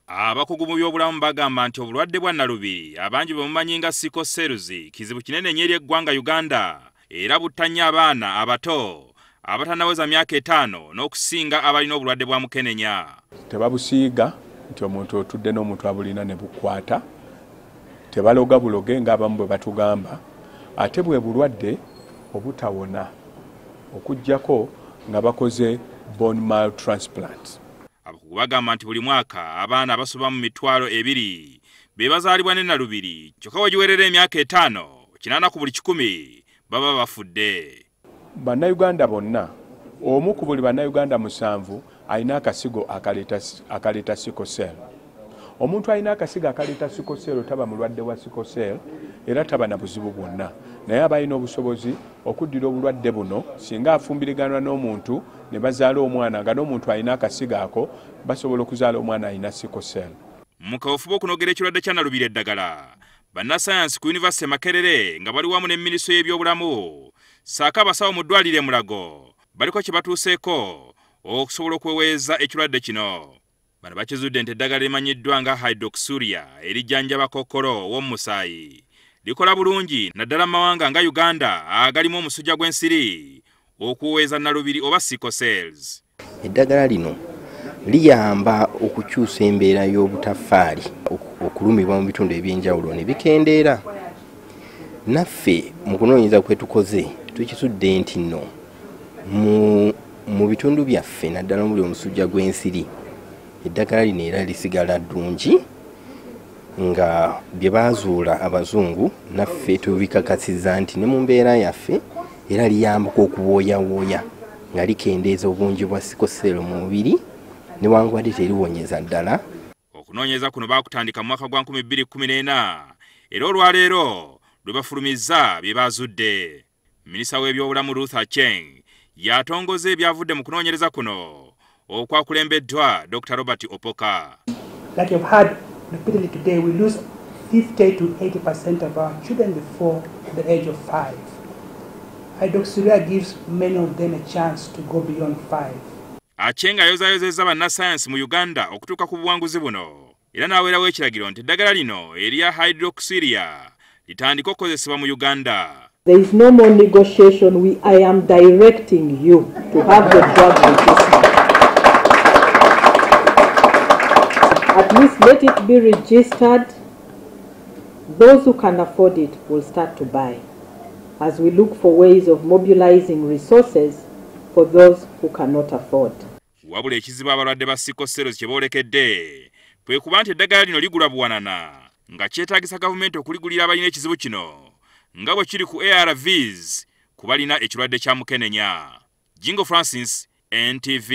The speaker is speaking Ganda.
Abakugu mu byobulamu bagamba nti obulwadde bwa Nalubiri abangi bwe mumanyi nga sickle cells kizibu kinene nnyo eri eggwanga Uganda, era butta nnyo abaana abato abatannaweza myaka 5 n'okusinga abalina obulwadde bwa mukenenya. Tebabusiiga nti omuntu otudde n'omuntu abulina ne bukwata, tebaloga buloge ng'abamu bwe batugamba, ate bwe bulwadde obutawona okuggyako nga bakoze bone marrow transplant. Abakugu bagamba nti buli mwaka abaana abasoba mu 20,000 be bazaalibwa ne Nalubiri, kyokka we giwerera emyaka 5, 8 ku buli 100 baba bafudde. Bannayuganda bonna, omu ku buli bannayuganda 7 alina akasigo akaleeta sickle cell. Omuntu alina akasigo akaleeta sickle cell taba mulwadde wa sickle cell era taba na buzibu bwonna, naye aba alina obusobozi okuddira obulwadde buno singa afumbiriganwa n'omuntu ne bazaala omwana nga n'omuntu alina akasigo ako, basobola okuzaala omwana alina sickle cell. Mu kaweefube okunogera ekirwadde kya Nalubiri eddagala, bannasayansi ku Yunivasite Makerere nga bali wamu ne minisitule y'ebyobulamu ssaako abasawo mu ddwaliro e Mulago baliko kye batuuseeko okusobola okweweeza ekirwadde kino. Bano bakizudde nti eddagala erimanyiddwa nga hydroxyurea erijjanjaba kookolo w'omumusaayi likola bulungi naddala mu mawanga nga Uganda agalimu omusujja gw'ensiri okuweeza Nalubiri oba sickle cells. Eddagala lino liyamba okukyusa embeera y'obutaffaali okulumibwa mu bitundu ebyenjawulo ne bikendeera. Naffe mu kunoonyereza kwe tukoze tukizudde nti nno mu bitundu byaffe naddala omuli omusujja gw'ensiri eddagala lino era lisigala ddungi nga bye baazuula abazungu naffe tubikakasizza nti ne mu mbeera yaffe era liyambako okuwooyawooya nga likendeeza obungi bwa sickle cell mu mubiri newankubadde teriwonyeza ddala. Okunoonyereza kuno baakutandika mu mwaka gwa 2014 era olwaleero lwe bafulumizza bye baazudde. Minisita w'ebyobulamu Ruth Aceng yatongoza ebyavudde mu kunoonyereza kuno okwakulembeddwa Dr. Robert Opoka. Like you've heard repeatedly today, we lose 50 to 80% of our children before the age of 5. Hydroxyurea gives many of them a chance to go beyond 5. Aceng ayozaayozezza bannasayansi mu Uganda okutuuka ku buwanguzi buno era n'aweerawo ekiragiro nti eddagala lino erya hydroxyurea litandike okukozesebwa mu Uganda. There is no more negotiation. I am directing you to have the drug registered. At least let it be registered. Those who can afford it will start to buy as we look for ways of mobilizing resources for those who cannot afford. Wabula ekizibu abalwadde ba sickle cells kye boolekedde kwe kuba nti eddagala lino ligula buwanana nga kyetaagisa gavumenti okuligulira abalina ekizibu kino nga bwe kiri ku ARVs ku balina ekirwadde kya mukenenya. Jingo Francis, NTV.